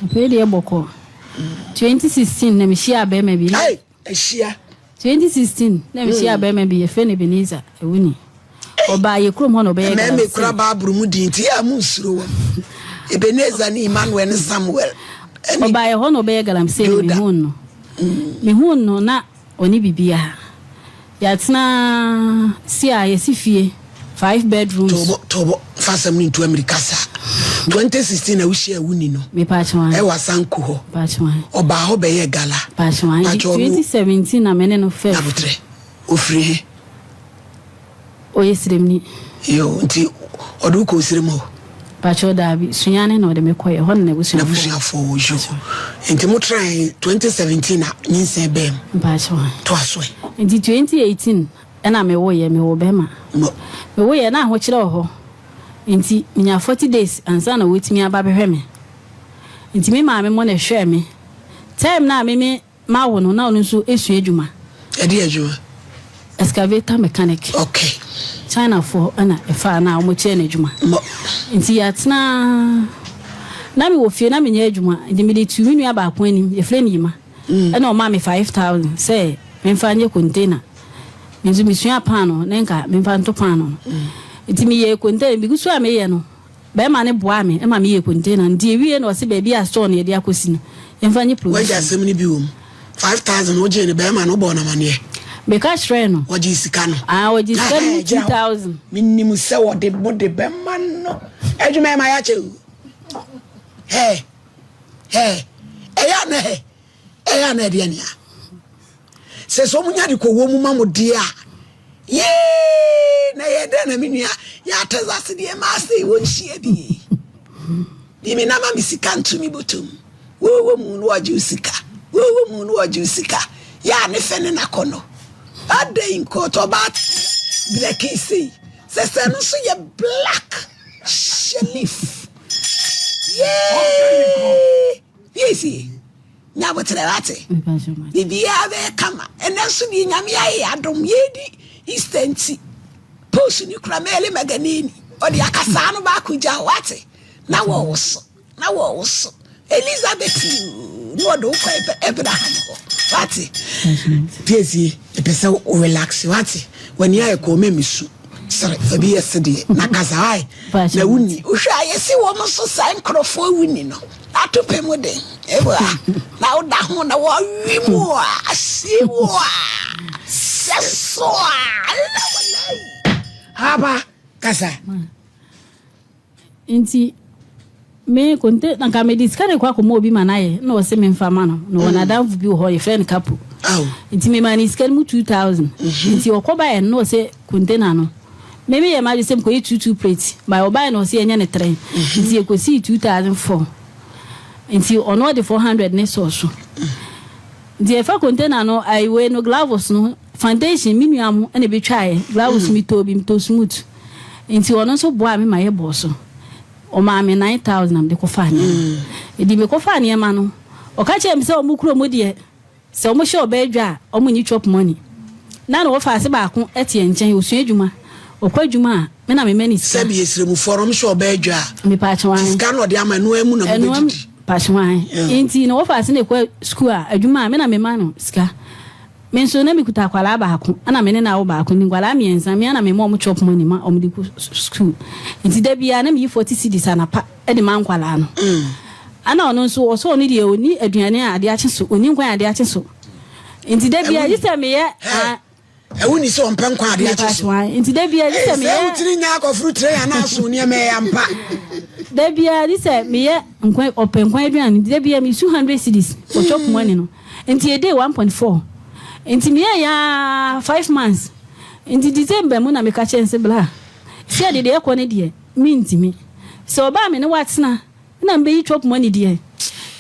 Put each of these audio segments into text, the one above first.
Afei deɛ bɔkɔ. 2016 na mehyia bɛrima bi. Hey, ahyia. 2016 na mehyia bɛrima bi, yɛfrɛ no Ebenezer Awuni. Ɔbaa yɛ kurom hɔ na ɔbɛyɛ Mmarima galamsey. kura Baaburo mu din nti yɛ a mo nsuro wɔn. Ebenezer ne Emmanuel ne Samuel. Ɛne Ɔbaa yɛ hɔ na ɔbɛyɛ galamsey na Yoda. mehuu no. Mehuu no na ɔne biribiara. Yɛatena si a yɛsi fie five bedrooms. Tobo tobo, fa asɛm no ntu Amerika saa. 2016 na wohyia Awuni no. Mepaakyɛw. Ɛwɔ Asanko hɔ. Mepaakyɛw. Ɔbaa hɔ bɛyɛ gala. Mepaakyɛw. Pakyɛw no 2017 na me ne no fɛ. Nabotrɛ. Ofiri he? Ɔyɛ siremni. Yo, nti ɔde wo kɔ osirem hɔ? Pakyɛw, daabi, Sunyane na ɔde me kɔɛ. Hɔ na n'abusuafoɔ. N'abusuafoɔ wɔ yo. Nti mo trae 2017 na nyinsɛn bɛɛ mu. Mepaakyɛw. To aso ɛ. Nti 2018 ɛna mewoyɛ, mewɔ bɛrima. Mo. Mewoyɛ na ahokyerɛ wɔ hɔ. Nti menya 40 days ansa na wɔtumi aba bɛhwɛ me. Nti me maame mo na ɛhwɛɛ me. Time na me me mawo no, na ɔno nso esua adwuma. Ɛde adwuma? Excavator mechanic. Chinafoɔ ɛna ɛfaa na wɔn kyerɛ no adwuma. Mo. Nti yɛatena na mewɔ fie na menyɛ adwuma, nti mede tu me nua baako anim, yɛfrɛ no Yima, ɛna ɔmaa me 5,000 sɛ memfa nyɛ container. Me nso mesua paano ne nka memfa nto paano no. Nti meyɛ container bigu so a meyɛ no, bɛrima no boa me ɛma meyɛ container. Nti ewie na ɔse baabi a store no yɛde akɔsi no, yɛmfa nyɛ Wagya provision. asɛm no bi wɔ mu. 5,000 wogye ne bɛrima no, wobɔɔ namaneɛ? Meka kyerɛ no. Wɔgye sika no? Ah, wɔgye sika no mu. Gyina hɔ. 2,000. Menim sɛ wɔde mo de bɛma no adwuma ɛma yɛakyɛ o. Hɛ hɛ, ɛyɛ ana hɛ, ɛyɛ ana ɛdeɛ nea sɛ ɔmo de kɔwɔ mu ma mo deɛ a yee na yɛ dɛn na me nua yɛate ase deɛ ma ase wɔnhyia bi di me nama me sika nto me bɔtɔm. Wɔwɔ mu no wɔgye wo sika, wɔwɔ mu no wɔgye wo sika. Yɛ a ne fɛ ne nakɔ no adɛn nkɔɔtɔ ɔbaa brɛki sei sɛ no nso yɛ black shelif yee yɛsie nyabotrɛ wate. Biribiara bɛyɛ kama. Ɛnɛ nso deɛ Nyame ayɛ adom, yɛdi Easter nti post ni kura Mɛli Maganini ɔde akasaa no baako gya hɔ wate, na wɔwo so na wɔwo so Elizabeth na ɔde wo kɔ Abraham hɔ wate. Piesie, ɛpɛ sɛ wo relax wate, w'ani ayɛ kɔɔ mɛ su sere ebi yɛ sedeɛ na kasa ae na wonni wohwɛ a yɛsi wɔ mo so saa nkurɔfoɔ wuni no ato pɛ mu den ewa na woda ho na wɔwe mu a asie mu a sɛ so a alawalai haba kasa. Nti me konte na nka mede sika de kɔ akɔma obi ma no ayɛ, na ɔse memfa ma no na wɔ n'adamfo bi wɔ hɔ, yɛfrɛ no Kapo. Nti mema ne sika no mu 2,000. Nti ɔkɔ baeɛ no, na ɔsɛ container no meme yɛ magye sɛ mekɔyɛ two two plate ba. Ɔbaeɛ na ɔsɛ yɛnyɛ ne three, nti yɛkɔsii 2,004. Nti ɔno ɔde 400 ne sɔɔ so. Nti yɛfa container no ayiwei no, gloves no, foundation me nua mo ɛna ebɛtwaeɛ. Gloves metɔ bi, metɔ smooth. Nti ɔno nso boa me ma yɛbɔɔ so. Ɔmaa me 9,000 na mede kɔfaa nneɛma. Ɛdi mekɔfaa nneɛma no, ɔka kyerɛ me sɛ ɔmo kuro mu deɛ, sɛ ɔmo hyɛ ɔbaa adwa a, ɔmo nyi chop money. Na wɔfa ase baako ɛte yɛn nkyɛn, osua adwuma, ɔkɔ adwuma a, me na mema ne sika. Sɛbi, yɛsrɛmufoɔ no ɔmhyɛ ɔbaa adwa a, Mepaakyɛw. sika no ɔde ama ɛnoa mu na ɛnoa mobɛdidi? Paakyewan. Nti na wɔfa ase na ɛkɔ sukuu a, adwuma a, me na mema no sika. Me nso na mekuta akwaraa baako, ɛna me ne na awo baako ni, nkwaraa mmiɛnsa. Me ana mema ɔmo chop money ma ɔmo de kɔ sukuu. Nti da biara na meyi 40 cedis anapa ɛde ma nkwaraa no. Ana ɔno nso ɔsɔ ɔno deɛ, ɔni aduane a ade akye so, ɔni nkwan a ade akye so. Nti da biara gye sɛ meyɛ Ɛwo ni sɛ ɔmpɛ nkwa ade akye so? Mepaakyɛw. Nti da biara gye sɛ sɛ meyɛ wotiri nya akɔforo tire anaa so nneɛma ɛyɛ ampa. Da biara gye sɛ meyɛ nkwan, ɔpɛ nkwan aduane. Nti da biara mesu 100 cedis for chop money no. Nti ɛde 1.4. Nti meyɛ yaa 5 months. Nti December mu na meka kyerɛ nsɛ bla fia de deɛ ɛkɔ ne deɛ mentimi sɛ ɔbaa me ne watena na mbɛyi chop money deɛ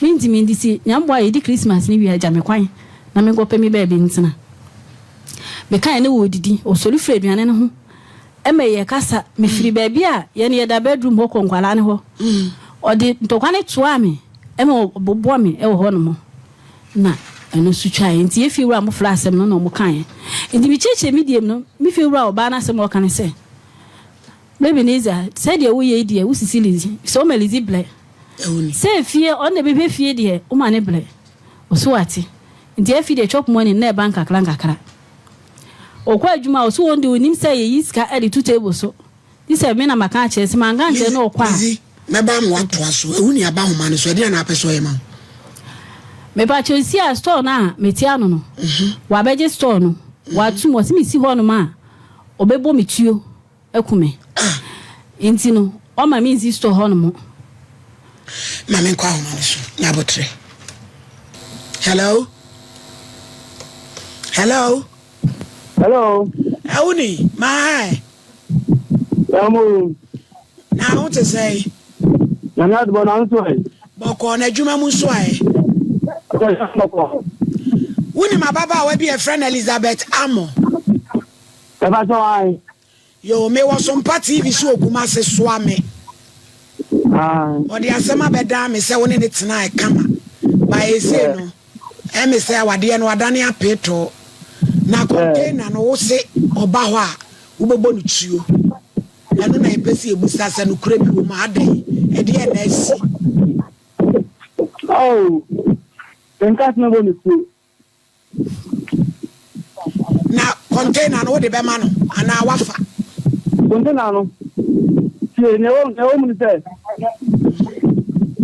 mentimi. Nti si nyamboa a yɛdi Christmas ne wie, agya me kwan na menkɔpɛ me baabi ntena. Mekae ne wɔ didi, ɔsɔre firi aduane no ho ɛma yɛ kasa. Mefiri baabi a yɛne yɛda bedroom hɔ kɔ nkwalaa ne hɔ, ɔde ntɔkwa ne toa me ɛma ɔbobɔ me ɛwɔ hɔ nom na ɛno nso twaeɛ. Nti yɛfie wura mofra asɛm no na ɔmo kaeɛ. Nti mekyerɛkyerɛ me diem no, me fie wura ɔbaa no asɛm a ɔka ne sɛ, "Ebenezer, sɛdeɛ woyɛ yi deɛ, wosisi Lizi sɛ woma Lizi blɛ." Sɛ fie ɔno na ɛbɛhwɛ fie deɛ woma ne brɛ. Ɔse wate. Nti afi deɛ chop money no na ɛba nkakra nkakra. Ɔkɔ adwuma a ɔse wɔn deɛ ɔnim sɛ yɛyi sika de to table so. Gye sɛ me na maka akyerɛ, sɛ manka ankyerɛ na ɔkɔ a. Lizzy, mɛba ama woatoa so. Ehu nea aba nhoma no so, ɛdeɛn na wopɛ sɛ ɔyɛ ma wo? Mepakyɛw si a store no a mete ano no, wabɛgye store no, watom, ɔse mesi hɔnom a, ɔbɛbɔ me tuo aku me. Nti no, ɔma mensi store hɔnom. Ma menkɔ ahoma no so, nya aboterɛ. Hello? Hello? Hello? Ɛwo ni, maa hi. Ɛmo. Na ho te sɛn? Nyame adom na nso ɛ. Bɔkɔɔ na adwuma mu nso ɛ. Bɔkɔɔ. Wonim ababaawa bi a yɛfrɛ no Elizabeth Amoh? Ɛfa sɛ wan? Yoo, mewɔ Sompa TV so wɔ Kumasi, soa me. Ɔde asɛm abɛdan me sɛ wo ne no tenae kama, but ɛsei no, ɛme sɛ awadeɛ no adane apeetoo. Na container no wo se ɔba hɔ a, wobɛbɔ no tuo. Ɛno na yɛpɛ sɛ yɛbusa sɛ nokorɛ bi wɔ mu a, adɛn? Ɛdeɛn na asi? Oh, menka sɛ mɛbɔ no tuo. Na container no wode bɛma no anaa wafa? Container no, tie, nea ɛwɔ mu ne sɛ,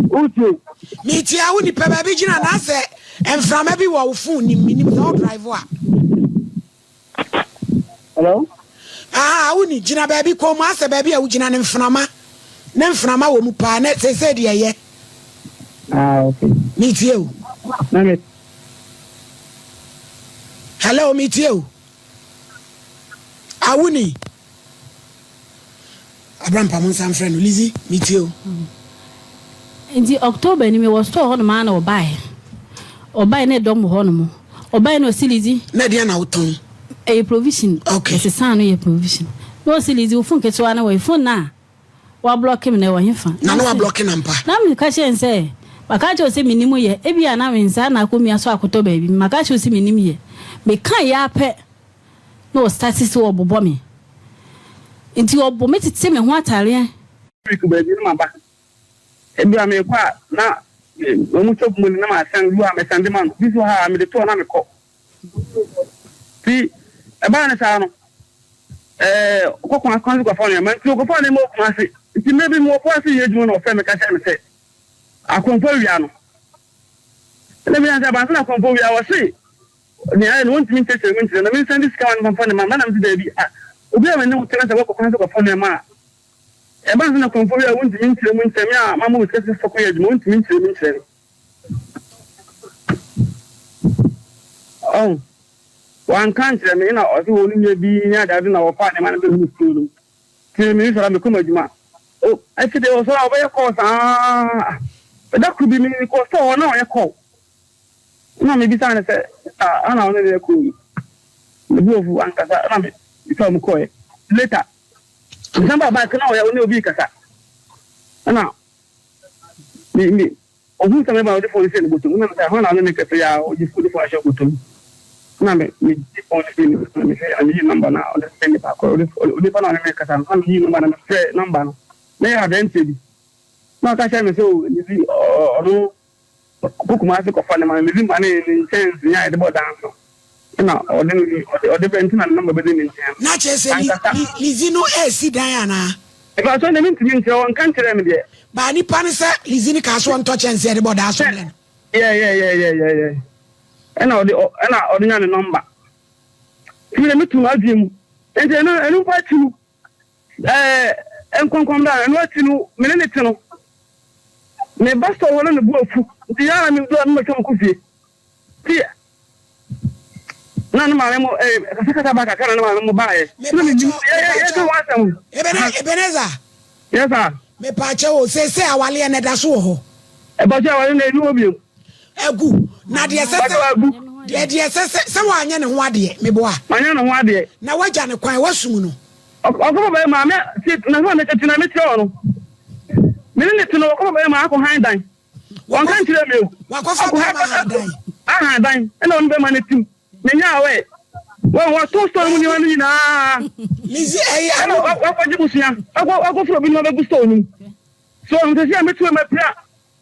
wotie? Metie a, wo nipa baabi gyina na asɛ mframa bi wɔ wo phone nim, menim sɛ wo drive a. Hello? Aha, wo ni gyina baabi kɔn mu asɛ baabi a wogyina no mframa ne mframa wɔ mu paa na seesei deɛ ɛyɛ. Ah, okay. Metie o. Na me. Hello, metie o. Awuni. Abrampa mo nsa mfrɛ no. Lizzy, metie o. Nti October ni mewɔ store hɔ nom ara na ɔbaeɛ. Ɔbaeɛ na ɛdɔm wɔ hɔ nom. Ɔbaeɛ na ɔsi Lizzy. Na ɛdeɛn na wotɔn? Ɛyɛ provision. Okay. Yɛsesaa no yɛ provision. Na ɔsi Lizzy wo phone ketewa no wɔ he? Phone no a wablɔke me no ɛwɔ hefa? Na na wablɔke no ampa? Na meka kyerɛɛ no sɛ maka akyerɛ wo sɛ mennim yɛ. Ebia na me nsa na akɔmia so akɔtɔ baabi. Maka akyerɛ wo sɛ mennim yɛ. Mekaeɛ ara pɛ na ɔstarte sɛ ɔbobɔ me. Nti ɔbɔ me tete me ho atareɛ. Week baabi na maba. Ebia merekɔ a na wɔn chop money na masan bi wɔ a mɛsan de ma no. Bi nso wɔ ha a mede to hɔ na mekɔ. Nti ɛbaa no saa no, ɛɛ ɔkɔ kwan kwan so kɔfa nneɛma. Nti ɔkɔfa nneɛma wɔ Kumasi. Nti mmerɛ bi mewɔ Kumasi yɛ adwuma na ɔfrɛ me ka kyerɛ me sɛ akɔmfo awia no. Ɛna mebisa no sɛ abansɛ na akɔmfo awia? Ɔse Nea ayɛ no, wontumi nkyerɛkyerɛ mu nkyerɛ no. Mensan de sika ma no mfa mfa ne mma no. Ɛnna mise, Dabi, a obi a me ne wo te na sɛ woakɔ kwan so kɔfa nneɛma a, ɛba no sɛ na korɔmfoɔ bi a wontumi nkyerɛ mu nkyerɛ me a mama wo sika sɛ fa kɔyɛ adwuma, wontumi nkyerɛ mu nkyerɛ me. Ɔho, wanka ankyerɛ me, ɛnna ɔse wɔn nua bi ne adeade na wɔfaa nneɛma no bɛhunu sukuu no mu. Nti me mesɔre a mekɔ m'adwuma. O, afei deɛ ɔsɔre a ɔbɛyɛ kɔɔ saa. Da koro bi mekɔɔ store hɔ na ɔyɛ kɔɔ. Ɛnna mibisaa no sɛ, Ah, ana wo ne no yɛ kuw yi? Ne bo afuw ankasa, ɛnna mitwaa mu kɔe. Later, mesan baa back na ɔyɛ ɔne obi rekasa. Ɛnna me me ohuu sɛ meba na ɔde fon no hyɛɛ ne bɔtɔ mu. Ɛnna mese, hwan na ɔne no rekasa yi a ɔgye ɔde fon ahyɛ bɔtɔ mu? Ɛnna me megyee fon no fii ne nsam na mehwɛe na miyii nɔmba no a ɔde frɛɛ nipa koro, ɔde onipa no a ɔne me rekasa no, na miyii nɔmba no na mefrɛɛ nɔmba no. Na ɛyɛ aberanteɛ bi. Na ɔka kyerɛɛ me sɛ, oh, ne bi ɔno Ɔkɔ Kumasi kɔfa ne maame medzi ma ne ne nkyɛnsee a yɛde bɔ dan no na ɔde ne ɔde ɔde bɛ nti na ne nɔmba bɛdi ne nkyɛn no. Na kyerɛ sɛ Ankasa. Li Lizzy no resi dan anaa? Mepakyɛw deɛ mentumi nkyerɛ ɔnka nkyerɛɛ me deɛ. Baa nipa no sɛ Lizzy no kaa sɛ ɔntɔ kyɛnsee a yɛde bɔ dan so mmerɛ no. Yeah yeah yeah yeah yeah yeah ɛna ɔde ɔ ɛna ɔde nya ne nɔmba nti me deɛ metu m'adwene mu nti ɛno ɛno mpo akyi no Ɛɛ, nkɔnkɔm da no, ɛno akyi no, me ne no te no, me ba sɔɔ hɔ na ne bo afu, nti yɛ ara na medu a na matwam kɔ fie. Nti na ne maame mo ɛɛ kasakasa ba kakra na ne maame mo baeɛ. Na me nim yɛ yɛ yɛka ho asɛm. Ebenezer. Yes sir. Mepaakyɛw o, seesei awaleɛ no ɛda so wɔ hɔ? Ɛpakyɛ awale no ɛni hɔ bio. Agu. Na deɛ ɛsɛ sɛ. Agu. Deɛ deɛ ɛsɛ sɛ sɛ wanyɛ ne ho adeɛ, meboa. Wanyɛ ne ho adeɛ. Na wagya ne kwan, wasum no. Ɔkɔfa barima a me te na sɛ me tete na me kyerɛ no. Me ne ne te no ɔkɔfa barima akɔ han dan. Wɔnka nkyerɛ me o. Wakɔfa barima han dan. Ahan dan ɛna ɔne barima no tim. Me nya awɛ. Wɔn wɔto store no mu nneɛma no nyinaa. Lizzy ɛyɛ ano. Ɛna wakɔgye busua. Wakɔ wakɔfiri obi nneɛma bɛgu store no mu. So nsɛsi a metu ma pira.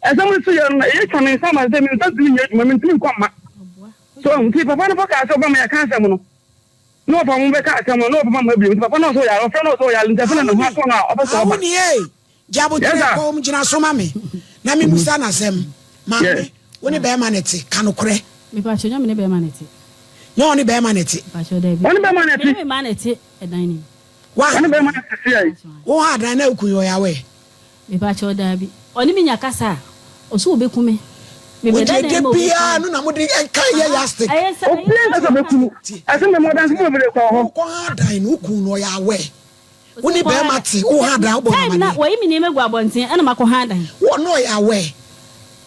Asɛm no so yɛ no, ɛyɛ twa me nsa ma sɛ me nsa ntumi nyɛ adwuma, mentumi nkɔ mma. So ahu? Nti papa no mpo kaa sɛ ɔbɛma yɛaka asɛm no. Na ɔfa mo bɛka asɛm no, na ɔbɛma mo abiem. Nti papa no ɔsɛ ɔyare, ɔfrɛ no ɔsɛ ɔyare, nti afei na ne ho atɔ no a ɔpɛ sɛ ɔba. Awoni ei, gye aboterɛ Yes sir. kɔm gyina so ma me na me musa no asɛm. Maame, Yes. wo ne bɛɛma no te, ka nokorɛ. Mepakyɛw, nyɛ me ne bɛɛma no te. Nyɛ ɔne bɛɛma no te. Mepakyɛw, daabi. Ɔne bɛɛma no Me ne te. me mma na ɛte ɛdan no mu. Wa. Ɔne bɛɛma no te seɛi. Wo ha adan na wo kun yɛ ɔyɛ aware? Mepakyɛw daabi. Ɔne me nya kasa a, ɔse obeku me. Mo Mebɛda deɛ dan da mu a obeku biara me. no na mo de nka yɛ Aha, yastic. ɛyɛ sɛ, ɛyɛ Obiara saa nka sɛ na obeku ɔka. no. Tie. Ɛsɛ mema ɔdansefo bebree kɔɔ hɔ. Wo kɔ ha adan no wo kun no ɔyɛ aware? Wo Ɔse ne mekɔ ha bɛɛma dan. te, wo ha adan wo bɔ no Time na amaneɛ. wayi me nneɛma agu abɔnten ɛna makɔ ha dan. Wo ɔno ɔyɛ aware?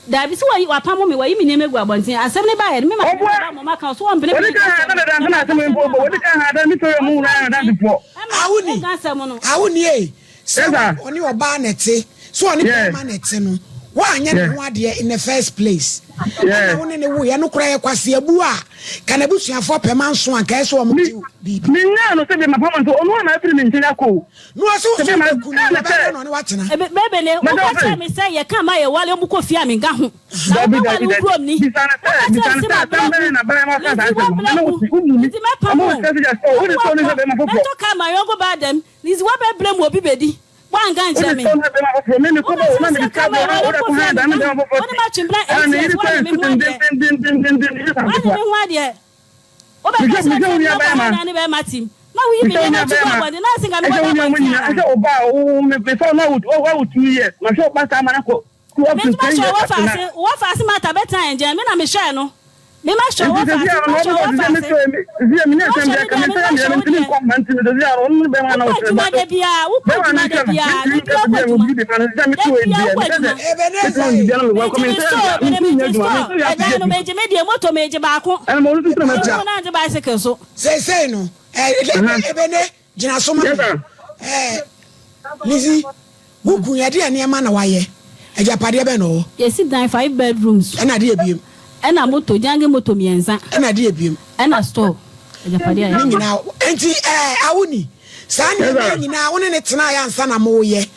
Daabi, sɛ wayi, wapamo me, wayi me nneɛma agu abɔnten. Asɛm no baeɛ no, me maame ne Ɔboa. me ba mmom aka, ɔse wɔmpene me Wɔde menka ka ha asɛm na no, dada na nsa na manka asɛm asɛm mpo no bɔ. amma Wɔde ha. ka ha da me sɔre mu Ɔse wura wɔmpene adansefoɔ. ɛma Awoni, menka asɛm no. awoni ei, sɛ Yes sir. ɔne ɔbaa na ɛte, sɛ ɔne Yes. bɛɛma na ɛte no, woanyɛ ne Yes. ho adeɛ in the first place. Ɛna Yes. wo ne ne woeɛ no koraa yɛ kwaseabuo a, ka n'abusuafoɔ pɛ manso a, nka ɛyɛ sɛ wɔn Me gye wo biribi. menyaa no sɛ deɛ mapam no sɛ ɔno a na afiri me nkyɛn akɔ o. Na ɔse wo Sɛ so deɛ wobɛku no, maka no ɔbɛyɛ sɛ dɛn na ɔne wo atena? Ebe, bebe ne, Mɛda woka wo kyerɛ ase. me sɛ yɛka ma yɛwale ɔmo kɔ fie a menka ho. Na Dabi, wobɛwale dabi, wo dabi. kurom ni. Bisa no sɛ, Woka kyerɛ bisa me no sɛ sɛ mabrɛ asɛm agu. bɛn na bɛn ma ɔka saa Lizzy, asɛm no. woabrɛ Ɛne wo agu. te, wobu me. Nti mɛpam Ɔma wo wo. sika sɛ gya sɛ wode Mɛbu sɛ ɔne akɔ. sɛ bɛrima foforɔ. Mɛtɔ kaa ma yɔnko baa dɛm. Lizzy, woabɛbrɛ mu obi bɛdi. Woanka Wode ankyerɛ me. sɛ ɔne sɛ bɛrima foforɔ. Me mekɔ Woka ba o, kyerɛ na me mede sɛ sika kaa ma brɛ wo na yɛwale wode kɔ akɔ fie a han dan ne menka ho. bɛrima foforɔ Wo ne te. matwe mpena Ɛna eight ne years, yere woanyɛ kɔɛ me ho nso adeɛ. dendendendendenden ɛnyɛ saa Woanyɛ nketewa. me ho adeɛ. Wobɛka Mehwɛ kyerɛ me mehwɛ sɛ wo nua mekɔ bɛrima. han dan ne bɛrima tim. Na woyi me Mehwɛ wo nneɛma nua to gu bɛrima. abɔnten. Na ase nka Ɛhwɛ mekɔda wo nua mo abɔnten nyinaa. anaa? Ɛhwɛ ɔbaa a wo me me sɛ na wo wo 2 years. Mahwɛ ɔba saa ma no akɔ two up to Metuma 10 hwɛ years wɔ up to now. faase wɔ faase mata bɛtena yɛn nkyɛn me na mehwɛɛ no me ma hwɛ Nti wɔ sɛsi faase a ma no hwɛ ɔbɛkɔ wɔ te sɛ faase mesɛ sisi a menya ma asɛm hwɛ bi me aka deɛ mesɛ me ma yɛ hwɛ meyɛ wo mentumi deɛ nkɔ mma nti no sɛsi a no ɔno ne bɛrima na wokɔ ɔkyerɛ adwuma ba so da biara wokɔ bɛrima no adwuma da nkyɛ no biara mentumi da nka biara sɛ wokɔ bia adwuma obi de ma no sɛ da mete wɔ biara deɛ wokɔ mesɛ sɛ adwuma Ebenezer mete ei. wɔ bia na mewɔ kɔ megye me mesɛ store deɛ mene mentumi nyɛ megye adwuma store mesɛ yɛ ɛdan no afidie megye me deɛ moto megye baako ɛna ma ɔno nso tena ɛmu matua na ngye bicycle so Seesei no, eh, Ebene, gyina so ma Yes me. sir. Eh, Lizzy, wo kun, ɛdeɛn nneɛma na wayɛ? Agyapadeɛ bɛn na ɔwɔ? Yɛsi dan five bedrooms. Ɛna adeɛ biem. Ɛna moto, gyange moto mmiɛnsa. Ɛna adeɛ biem. Ɛna store, agyapadeɛ a Ne yɛayɛ. nyinaa, enti ɛɛ, Awoni, saa nneɛma yi nyinaa wo ne no tenaeɛ ansa na moreyɛ.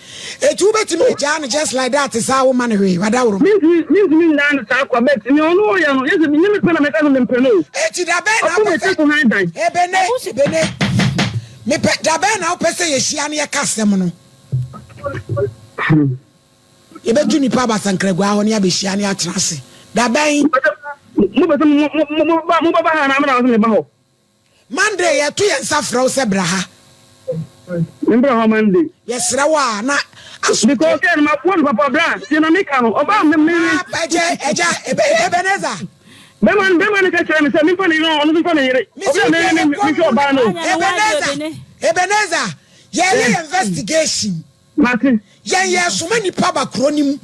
Enti wobɛtumi agyaa no just like that saa a womma no hwee? Wadaworo. Mentumi, mentumi nnyaa no saa kwa, but nea ɔno ɔyɛ no, yɛ sɛ menyɛ me pɛ na mɛka sɛ mempɛ no o. Enti da bɛn na Ɔko wopɛ me sɛ, ti so han dan. Ebene, Ebene, mepɛ, da bɛn na wopɛ sɛ yɛhyia na yɛka asɛm no? Yɛbɛtu nnipa aba Sankraguaa hɔ ne yɛabɛhyia ne yɛatena ase. Da bɛn? Mopɛ sɛ mobɛba ha anaa me na meba hɔ? Monday, yɛto yɛn nsa frɛ wo sɛ bra ha. Membra hɔ Monday. Yɛsrɛ wo a na asomdwoe. Because sɛ no maboa no papa bra tie na meka no ɔbaa me me. Ɛgya ɛgya Ebenezer. Bɛma no bɛma no ka kyerɛ me sɛ memfa ne yere ɔno nso mfa ne yere. Obi a me me mehwɛ ɔbaa no. Ebenezer Ebenezer yɛyɛ investigation. Mate. Yɛn yɛsoma nipa ba kuro no mu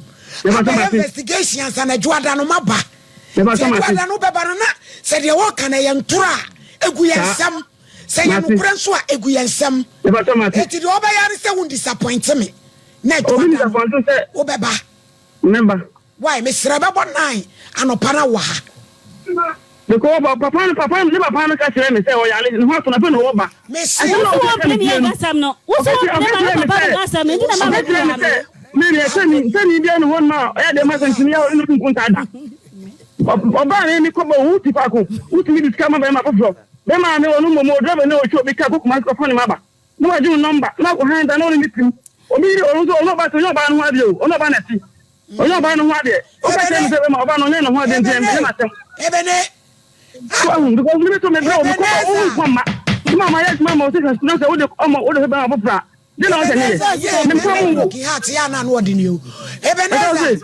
abɛyɛ investigation ansa na adwoada no maba. Nti adwoada no bɛba no na sɛ deɛ wɔka no ɛyɛ ntoro a egu yɛn nsam, sɛ ɛyɛ nokorɛ nso a egu yɛn nsam. Eti deɛ ɔbɛyɛ ne sɛ wo disappoint me na adwoada no wobɛba. Mɛba. Wai mesrɛ bɛbɔ nine anɔpa na wɔ ha. Because papa no papa ne papa no ka kyerɛ me sɛ ɔyare ne ho atɔ no afei na ɔwɔ ba. Mese. Asɛm na Wosi ɔka wɔn kyerɛ me pene fie yɛn no. kasɛm no. Wosi Ɔka wɔn kyerɛ pene ɔka ma ne kyerɛ me papa sɛ no kasɛm no nti na ɔka ma kyerɛ me bɛbu sɛ ano. me deɛ sɛni sɛni biara ne hɔ nom a ɔyɛ deɛ ma sɛ ntumi yɛ ɔne no nko ntaa da. Ɔbaa ne me kɔbɔ wo ti faako wotumi de sika ma bɛrima foforɔ. Bɛrima a me wɔ no mmom ɔdrɔba ne ɔtwi obi ka kɔ Kumasi kɔfa ne maba. Na wagye wo nɔmba na wakɔ han da na ɔne ne tim. Obi yere ɔno nso ɔno ɔbaa sɛ ɔnyɛ ɔbaa no ho adeɛ o ɔno ɔbaa na ɛte. Ɔnyɛ ɔbaa no ho adeɛ. Woka kyerɛ me sɛ bɛma ɔbaa no ɔnyɛ ne ho adeɛ nti ɛnyɛ m'asɛm. Ebene. So ahu because me so mebrɛ wo mekɔ ba wo nkɔ mma. Nti ma mayɛ adwuma ma wo sɛ na sɛ wode ɔma wode hwɛ bɛma foforɔ a de na ɔsɛ ne yɛ. Mempɛ wo wo. Broken heart yɛ ana ano ɔde ne o. Ebenezer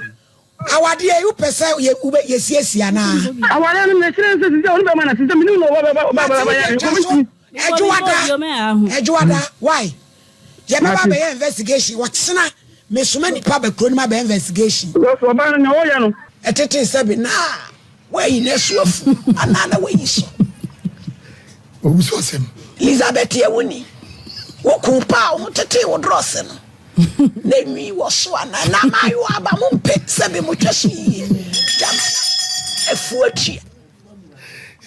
awadeɛ yi wopɛ sɛ yɛ wobɛ yɛsiesie anaa? Awadeɛ no mekyerɛ sɛ sisi a ɔne bɛma na sisi menim na ɔba bɛba ɔba bɛba yɛ Mate so Ɛdwoada Ɛdwoada why yɛbɛba abɛyɛ investigation ɔkyena mesoma nipa ba kuro no mu abɛyɛ investigation. Because ɔbaa no nea ɔyɛ no. Ɛtete sɛ bi na wayi n'asu afu anaa na wayi so. Owu so asɛm. Elizabeth yɛ wo ni. Wo kun pa a wo ho tetee wo drɔse no na nwi wɔ so anaa na amaayewa aba mo mpɛ sɛ bi mo twɛ so yie gyama na afu atua.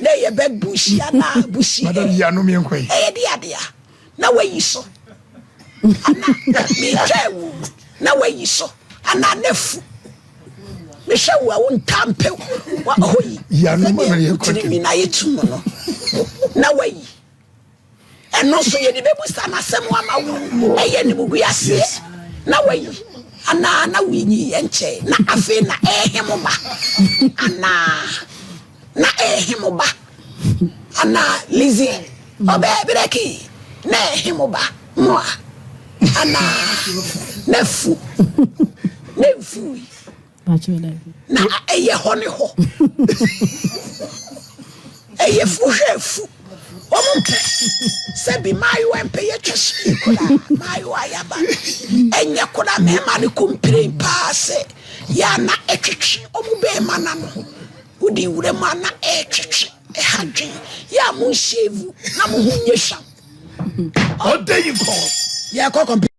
Na ɛyɛ bɛ bushi anaa bushi Madam yi ano miɛnkɔ yi. Ɛyɛ de adea na wayi so ana metwa awu na wayi so ana nafu. Mehwɛ wo a wontaa mpɛ hɔ yi sɛdeɛ wo tiri nwi no ayɛ tumm no na wayi. Ɛno nso yɛde bɛbusa no asɛm ama wo ɛyɛ animguaseɛ na wayi anaa na wonyi yɛ nkyɛe na afei na ɛrehe mo ba anaa na ɛrehe mo ba anaa Lizzie ɔbɛɛ brɛki na ɛrehe mo ba mo a anaa na fu na mfui. Na ɛyɛ hɔ ne hɔ. Ɛyɛ fu hwɛ fu. Wɔn mpɛ sɛbi maayewa mpɛ yɛ twɛ so yi koraa maayewa yaba ɛnyɛ koraa mmarima no complain paa sɛ yɛ ana ɛtwetwe wɔn bɛrima no ano wodi wura mu ana ɛtwetwe ɛha dwen yɛ a mo nhyɛvu na mo ho nyɛ hwam. Ɔdɛ yi kɔ. Yɛ kɔ kɔmpi.